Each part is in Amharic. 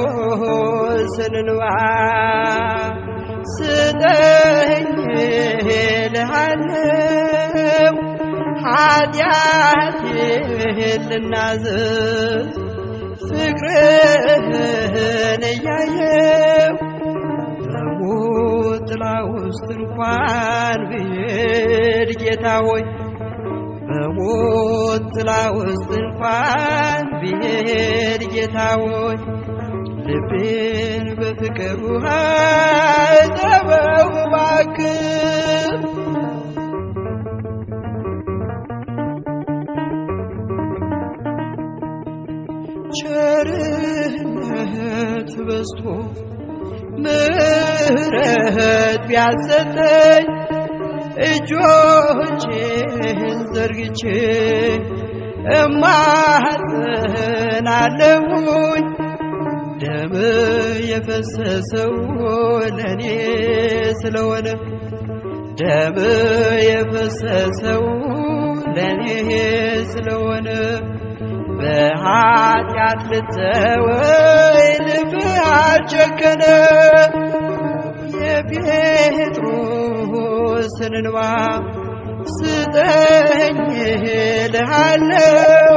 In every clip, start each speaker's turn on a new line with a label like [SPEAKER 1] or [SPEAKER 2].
[SPEAKER 1] የጴጥሮስን እንባ ስጠኝ እልሃለሁ፣ ኃጢአቴን ልናዘዝ ፍቅርህን እያየሁ። በሞት ጥላ ውስጥ እንኳን ብሄድ ጌታ ሆይ፣ በሞት ጥላ ውስጥ እንኳን ብሄድ ጌታ ሆይ፣ ልቤን በፍቅር ውሃ እጠበው እባክህ። ቸርነት በዝቶ ምሕረት ቢያሰጠኝ እጆቼን ዘርግቼ እማጸናለሁኝ። ደም የፈሰሰው ለእኔ ስለሆነ፣ ደም የፈሰሰው ለእኔ ስለሆነ፣ በኃጢአት ልተወኝ ልብህ አልጨከነ። የጴጥሮስን እንባ ስጠኝ እልሃለሁ፣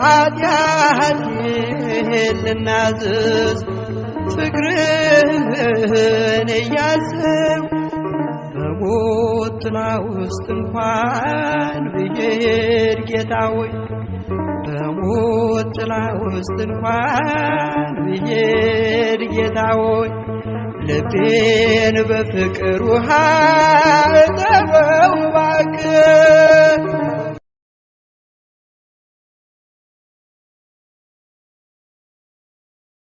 [SPEAKER 1] ኃጢአቴን ልናዝዝ ፍቅርህን እያሰብኩ። በሞት ጥላ ውስጥ እንኳን ብሄድ ጌታ ሆይ፣ በሞት ጥላ ውስጥ እንኳን ብሄድ ጌታ ሆይ፣ ልቤን በፍቅር ውሃ እጠበው እባክህ።